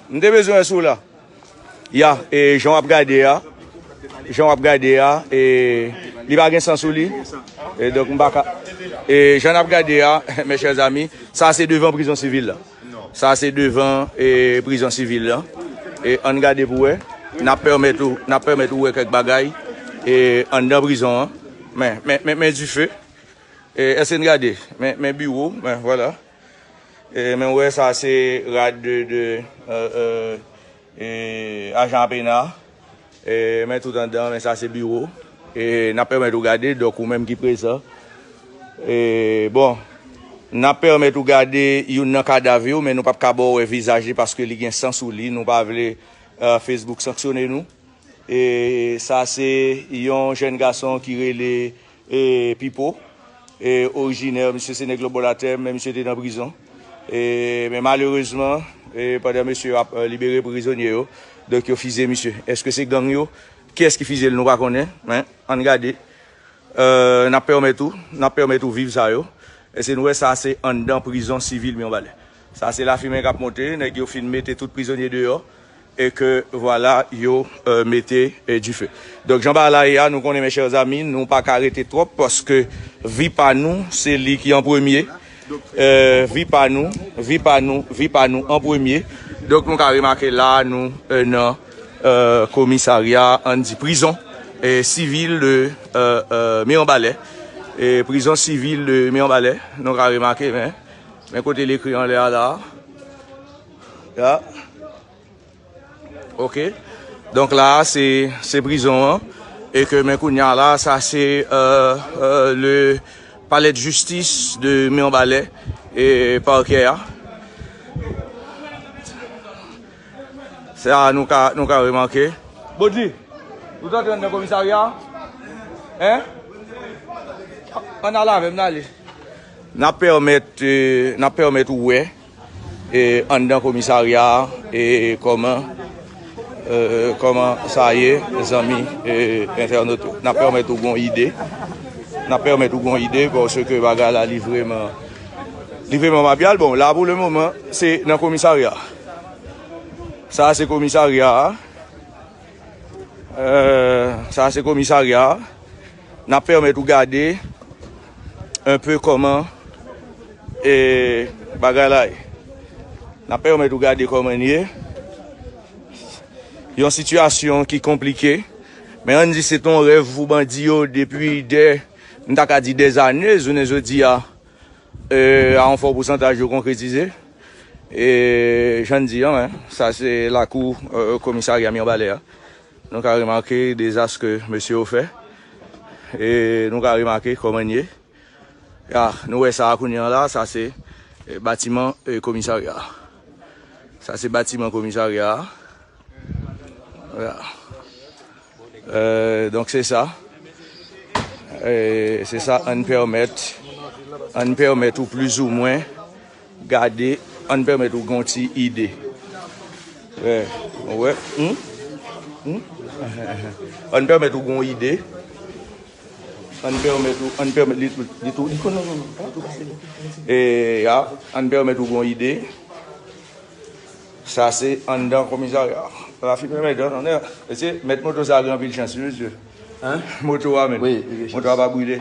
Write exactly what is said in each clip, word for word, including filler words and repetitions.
M te bezwen wè si w la. Ya, e jan w ap gade a, jan w ap gade a, e li pa gen san sou li. E donk m pa ka. E jan n ap gade a, mes chers amis, sa se devan prizon sivil la. Sa se devan e prizon sivil la. E ann gade pou wè. N ap pèmèt ou, n ap pèmèt ou wè kèk bagay e anndan prizon an. Men, men, men, men dife. E èske n gade? Men, men biwo, men vwala. E men wè sa se rad de, de e, e, e, ajan pena. E men tout anndan, men sa se biwo. E n ap pèmèt ou gade, donk ou menm ki prezan. E bon, n ap pèmèt ou gade youn nan kadav yo, men nou p ap ka ba w wè vizaj li paske li gen san sou li. Nou pa vle e, Facebook sanksyone nou. E sa se yon jèn gason ki rele e, Pipo. E orijinè, misye se nèg lòtbò latè, men misye te nan prizon. E, men malerezman, e, pandan mesye yo ap e, libere prizonye yo, donk yo fize misye. Èske se gang yo? Kiyès ki fize l, nou pa konnen, men ann gade. E, n ap pèmèt ou, n ap pèmèt ou viv sa yo. Èske nou wè sa se anndan prizon sivil Mibalè? Sa se lafimen k ap monte, nèg yo fin mete tout prizonye deyò e ke vwala yo e, mete e, dife. Donk jan bagay la ye a, nou konnen mes chers amis, nou pa ka rete twòp paske vi pa nou se li ki an premye. E, vi pa nou, vi pa nou, vi pa nou an premye. Donk nou ka remake la nou e, nan e, komisarya, ann di prizon e, sivil de e, e, Mibalè. E prizon sivil de Mibalè, nou ka remake, men, men kote l ekri anlè a la. Ya. Ok. Donk la, se, se prizon an. E ke men kounye a la, sa se e, e, le palais de justice de Mibalè e pakè a. Sa nou ka, nou ka remake. Bodri, ou t antre anndan komisarya a? Hein? Ann al avè m, n ale. N ap pèmèt, e, n ap pèmèt ou wè e, anndan komisarya a, e, kòman, e, kòman sa ye, zanmi, e, entènot yo. N ap pèmèt ou gon ide. N ap pèmèt ou gon ide, paske bagay la, li vrèman, li vrèman mabyal. Bon, la, pou le moman, se nan komisarya. Sa, se komisarya a. E, sa, se komisarya a. N ap pèmèt ou gade un peu kòman e bagay la ye. N ap pèmèt ou gade kòman l ye. Yon sitiyasyon ki konplike. Men ann di se t on rèv pou bandi yo depi dè, m ta ka di dèzane, jounen jodi a, e, a yon fò pousantaj yo konkretize. E jan n di an, men, sa se lakou e, komisarya Mibalè a. Nou ka remake dezas ke mesye yo fè. E nou ka remake kòman l ye. Ya, nou wè sa a kounye a la, sa se e, batiman e, komisarya a. Sa se batiman komisarya a. Ya. E, donk se sa. E, se sa, ann pèmèt, ann pèmèt ou plizoumwen gade, ann pèmèt ou gon ti ide. Wè, wè, hmm? Hmm? Ann pèmèt ou gon ide. Ann pèmèt ou, ann pèmèt li tou, li tou, li tou, non, non, non, pa tou pase. E, ya, ann pèmèt ou gon ide. Sa se anndan komisarya. Lafimen mèt an, non, mesye, mèt moto sa a gen anpil chans, wi, mesye. Hein? Moto a menm. Wi, li gen chans. Moto a pa brile.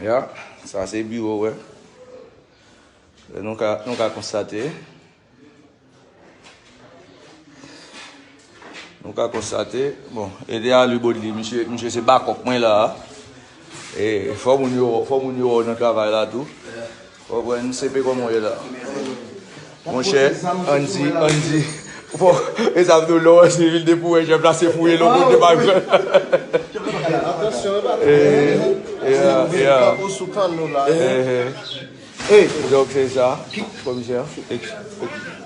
Ya, sa se biwo, wè. Nou ka, nou ka konstate. Nou ka konstate, bon, ede a li bòd li, misye, misye se bakòp mwen la a. E fò moun yo, fò moun yo wè w nan travay la tou. Konprann, se pe kòman w ye la. Monchè, ann di, ann di. Bon, e sa vle w lè w wè se vil de pou wè jèf la se fouye lòt kote pa jwenn. Atansyon, e pa e, e, e, e, e, e, e, e, donk se sa, komisè.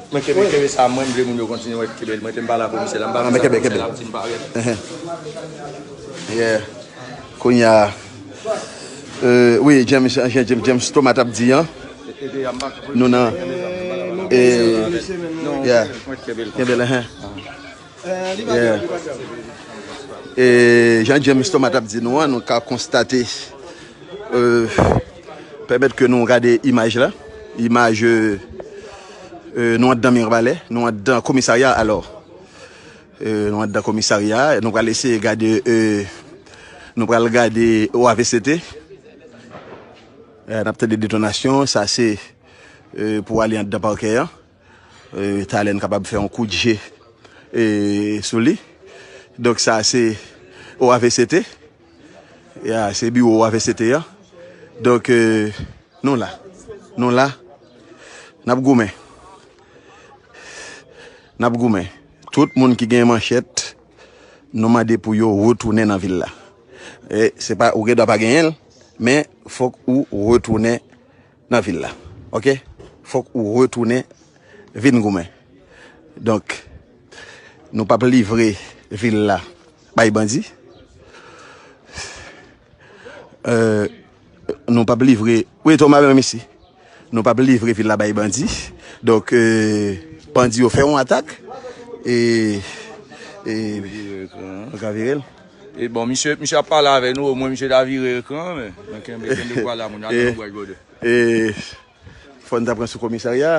Men kenbe, kenbe sa, mwen m vle moun yo kontinye wè kenbe l. Mwen te m pale a komisè la, m pa vle sa komisè la ap di m parèt. Yeah. Kounye a, euh, wi, James, James, James Thomas t ap di an. Nou nan, e, yeah. Kenbe l, hein. Yeah. E jan James Thomas t ap di nou an, nou ka konstate, euh, pèmèt ke nou gade imaj la. Imaj, euh, Euh, nou anndan Mibalè, nou anndan komisarya alò. Euh, nou anndan komisarya, nou pral eseye gade, euh, nou pral gade O A V C T. Euh, n ap tande detonasyon, sa se, euh, pou ale anndan pakè an. Euh, talè n kapab fè yon kout je, euh, sou li. Donk sa se O A V C T. Ya, se biwo O A V C T an. Donk, euh, nou la. Nou la. N ap goumen. N ap goumen. Tout moun ki gen manchèt, nou mande pou yo retounen nan vil la. E se pa, ou gen dwa pa genyen l, men fòk ou retounen nan vil la. Oke? Fòk ou retounen vin goumen. Donk, nou p ap livre vil la bay bandi. Euh, nou p ap livre, wi, Toma menm isi. Nou p ap livre vil la bay bandi. Donk, euh, bandi yo fè yon atak. E, e, nou ka vire l. E bon, misye, misye ap pale avè nou, omwen misye ta vire ekran an, men, men kenbe, kenbe vwa la, moun, ale nan bwaj gode. E, fò n ta pran sou komisarya.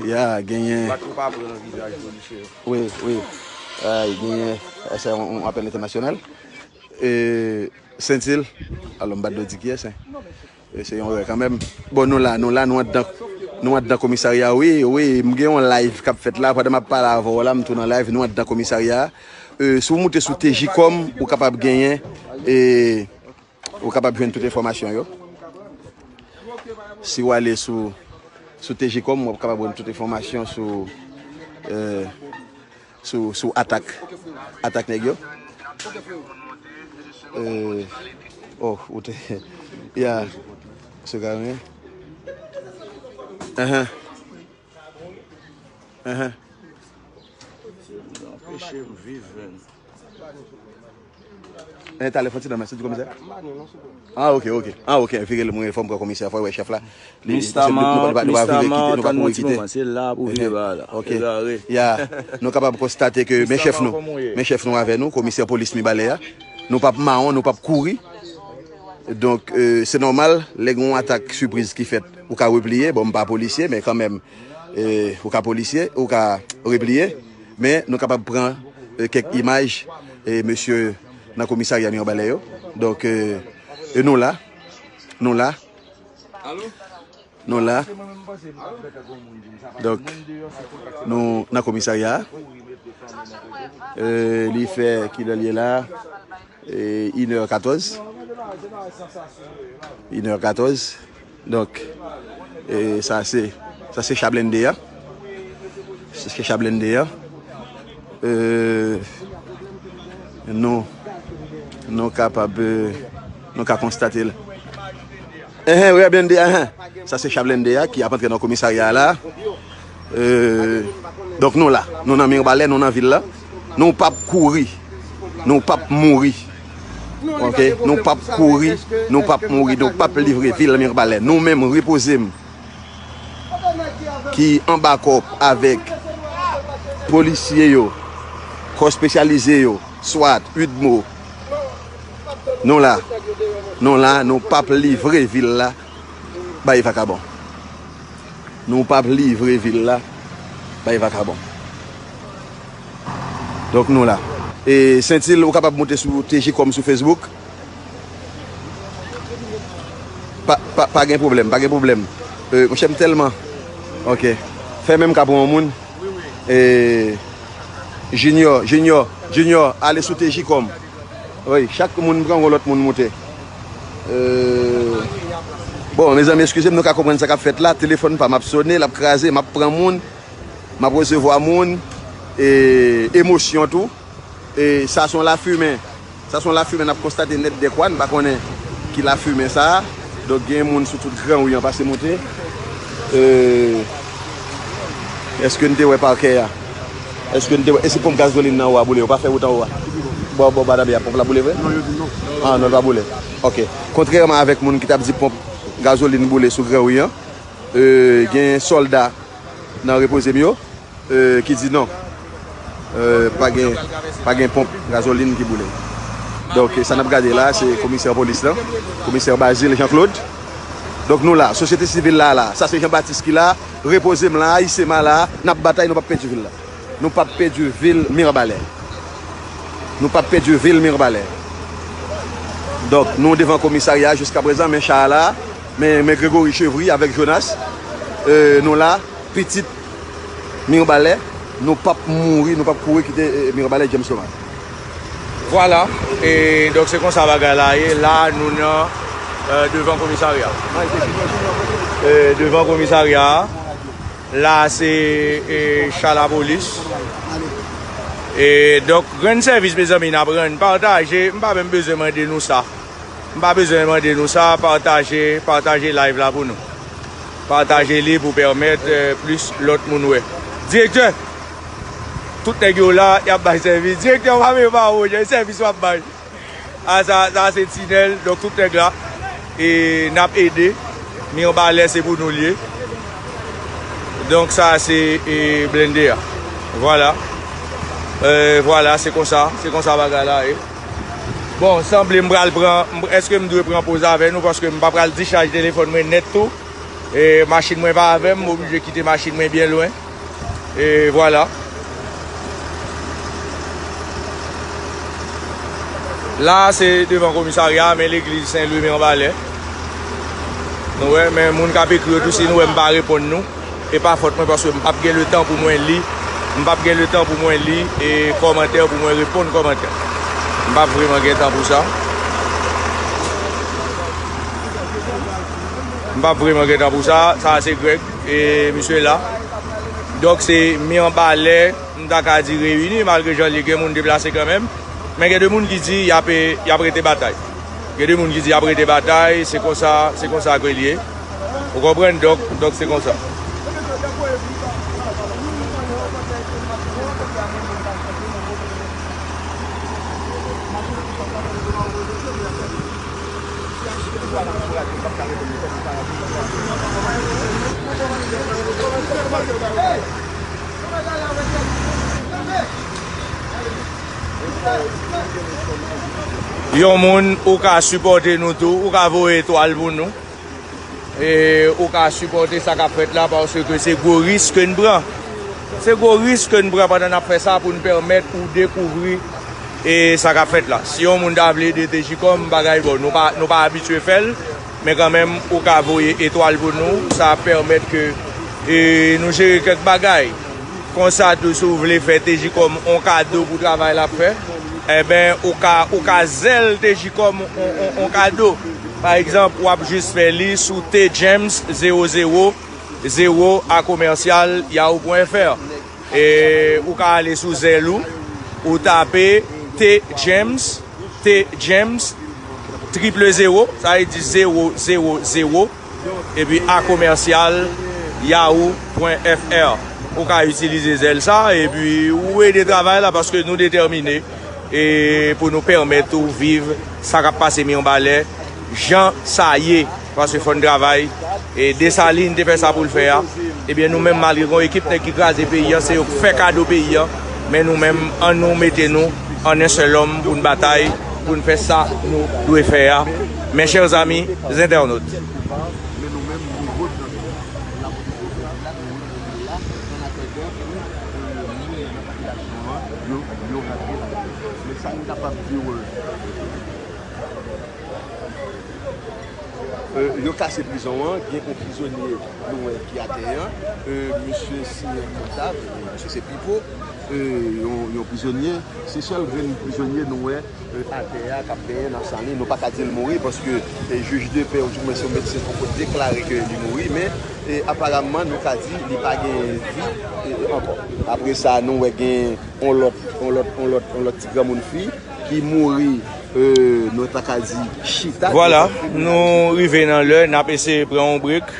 Ya, genyen. Bat ou pa pran nan vizaj polisye yo. Wi, wi. Ay, genyen. Sa se yon, yon apèl entènasyonal. E, Sentil. Alò, m pa t dwe di kiyès, en. E, se yon erè kanmenm. Bon, nou la, nou la, nou anndan, nou anndan komisarya, wi, wi. M gen yon live k ap fèt la. Pandan m ap pale avè w la, m tou nan live, nou anndan komisarya. E, si w moute sou T J kòm, ou kapab genyen, e, ou kapab jwenn tout enfòmasyon yo. Si w ale sou, sou T J kòm, w ap kapab jwenn tout enfòmasyon sou, euh, sou, sou atak, atak nèg yo. Euh, oh, ou te, ya, se ka, wi. Ahan. Ahan. Anpeche m viv, menn. E, talè fò ti nan men, se di komisè? Ah, ok, ok. Ah, ok, vire l, mwen, fò m pran komisè, fò wè chèf la. Li, Mistaman, nou pa, nou pa, nou pa vire kite, nou pa kouri kite. Se la pou vire ba la. Ok. Egare. Ya, nou kapab konstate ke, men chèf nou, men chèf nou avè nou, komisè polis Mibalè a. Nou p ap mawon, nou p ap kouri. Donk, euh, se nòmal, lè gen yon atak sipriz ki fèt, ou ka repliye. Bon, m pa polisye, men kanmenm, e, ou ka polisye, ou ka repliye, men nou kapab pran, e, kèk imaj, e, mesye nan komisarya Mibalè yo. Donk, e, e nou la, nou la, nou la. Donk, nou nan komisarya a. E, li fè kilè l ye la? E, inè katòz. Inè katòz. Donk, e, sa se, sa se cha blende a. Se cha blende a. E, nou, nou kapab, e, nou ka konstate l. Enhen, wi, blende, enhen. Sa se cha blende a ki ap antre nan komisarya a la. Euh, donk nou la, nou nan Mibalè, nou nan vil la. Nou p ap kouri, nou p ap mouri. Ok, nou p ap kouri, nou p ap mouri, nou p ap livre vil Mibalè. Nou menm, Repoze m, ki anba kòb avèk polisye yo, kò espesyalize yo, swat, udmo. Nou la, nou la, nou p ap livre vil la bay vakabon. Nou p ap livre vil la bay vakabon. Donk nou la. E Sentil, ou kapab moute sou T J kòm sou Facebook. Pa, pa, pa gen pwoblèm, pa gen pwoblèm. Euh, monchè, m tèlman. Ok. Fè menm ka pou yon moun. E Junior, Junior, Junior, ale sou T J kòm. Wi, chak moun pran yon lòt moun moute. Euh, bon, mezanmi, eskize m, nou ka konprann sa k ap fèt la. Telefòn pa m ap sone, l ap kraze, m ap pran moun, m ap resevwa moun, e emosyon tou. E sa se yon lafimen. Sa se yon lafimen n ap konstate nèt dèkwa, n pa konnen ki lafimen sa a. Donk, gen moun sou tout Gran Ri an pase moute. Euh, èske n te wè pakè a? Èske n te wè? E si ponp gazolin nan wo a boule? Yo pa fè wout anwo a? Bò, bò, Batavia, ponp la boule vre? Non, yo di non. Ah, non, l pa boule. Ok. Kontrèman avèk moun ki t ap di ponp gazolin boule sou Gran Ri an, euh, gen sòlda nan Repoze m yo, euh, ki di non. Euh, pa gen, pa gen ponp gazolin ki boule. Donk, sa n ap gade la, se komisè polis lan, komisè Bazile Jean Claude. Donk nou la, sosyete sivil la la. Sa se Jean Baptiste ki la, Repoze m la, Isema la, n ap batay, nou p ap pèdi vil la. Nou p ap pèdi vil Mirebalais. Nou p ap pèdi vil Mirebalais. Donk nou devan komisarya jiska prezan, men cha a la, men, men Gregory Chevry avèk Jonas, e, nou la, pitit Mirebalais, nou p ap mouri, nou p ap kouri kite, e, Mirebalais James Thomas. Vwala, e donk se konsa bagay la ye. La nou nan, e, devan komisarya. E, devan komisarya a. La se, e, cha lapolis. E donk rann sèvis, mezanmi, n ap rann, pataje, m pa menm bezwen mande nou sa. M pa bezwen mande nou sa, pataje, pataje live la pou nou. Pataje li pou pèmèt, e, plis lòt moun wè. Direktè, tout nèg yo la, y ap bay sèvis. Direktè, w pa menm pa wè, sèvis w ap bay. A, sa, sa se tinèl, donk tout nèg la. E n ap ede. Mirebalais se pou nou l ye. Donk sa se, e, blende a. Vwala. E, vwala, se konsa, se konsa bagay la ye. Bon, sanble m pral pran, m, èske m dwe pran poz avè nou, paske m pa pral dichaj telefòn mwen nèt tou. E machin mwen pa avè m, m oblije kite machin mwen byen lwen. E vwala. La se devan komisarya, men legliz Sen Lwi Mirebalais. Nou wè, men moun k ap ekri yo tou, si nou wè m pa reponn nou, e pa fòt mwen, paske m p ap gen letan pou mwen li, m p ap gen letan pou mwen li e kòmantè, pou mwen reponn kòmantè. M p ap vreman gen tan pou sa. M p ap vreman gen tan pou sa. Sa se Greg, e misye la. Donk se Mirebalais, m ta ka di reyini, malgre jan l ye, gen moun deplase kanmenm. Men gen de moun ki di y ap, y ap rete batay. Gen de moun ki di y ap rete batay, se konsa, se konsa ke l ye. Ou konprann? Donk, donk se konsa. Yon moun, ou ka sipòte nou tou, ou ka voye etwal pou nou. E ou ka sipòte sa k ap fèt la, paske se gwo risk ke n pran. Se gwo risk ke n pran pandan n ap fè sa pou n pèmèt ou dekouvri, e, sa k ap fèt la. Si yon moun ta vle ede Tejikòm, bagay bon, nou pa, nou pa abitye fè l, men kanmenm, ou ka voye etwal pou nou, sa ap pèmèt ke, e, nou jere kèk bagay. Konsa tou, si w vle fè Tejikòm on kado pou travay l ap fè, enben, ou ka, ou ka zèl Tejikòm on, on, on kado. Pa egzanp, w ap jis fè li sou T James zewo zewo zewo a commercial yahoo point F R. E ou ka ale sou zèl ou, ou tape T James, T James, triple zéro, sa vle di zewo zewo zewo, epi a commercial yahoo point F R. Ou ka itilize zèl sa, epi ou ede travay la, paske nou detèmine, e, pou nou pèmèt ou viv sa k ap pase Mirebalais jan sa ye. Paske fò n travay. E Desalin te fè sa pou l fè a. Ebyen, nou menm, malgre gen yon ekip nèg ki kraze peyi a, se yo k fè kado peyi a. Men nou menm, ann nou mete nou an en sèl òm pou n batay, pou n fè sa nou dwe fè a. Mes chers amis internautes. E, yo kase prizon an, gen yon prizonye nou wè ki atè an. E, misye siyen kòm ta, misye se Pipo. E, yon, yon prizonye, se sèl grenn prizonye nou wè, e, atè a k ap benyen nan san li. Nou pa ka di l mouri paske, e, jij de pè, oudimwens yon medsen poko deklare ke li mouri, men, e, aparamman, nou ka di li pa gen vi, e, ankò. Apre sa, nou wè gen yon lòt, yon lòt, yon lòt, yon lòt ti granmoun fi ki mouri, e, nou ta ka di chita. Vwala, nou rive nan lè, n ap eseye pran yon brek,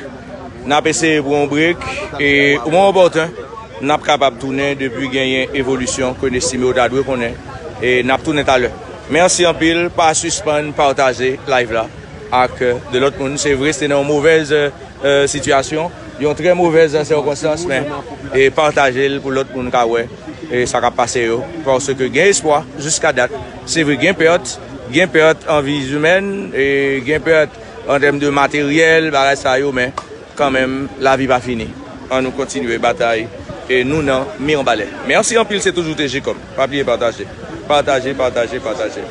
n ap eseye pran yon brek, e, o moman opòten, n ap kapab tounen depi genyen evolisyon ke n estime w ta dwe konnen, e n ap tounen talè. Mèsi anpil, pa sispann pataje live la ak, e, de lòt moun. Se vre, se te nan yon movèz, e, e, sitiyasyon, yon trè movèz sikonstans, men, e, pataje l pou lòt moun ka wè, e, sa k ap pase yo, paske gen espwa jiska dat. Se vre, gen pèt, gen pèt an vi imèn, e, gen pèt, an tèm de materyèl, bagay sa yo, men kanmenm, lavi pa fini. Ann nou kontinye batay e nou nan Mibalè. Mèsi anpil, se toujou T G Kòm. Pa bliye pataje. Pataje, pataje, pataje.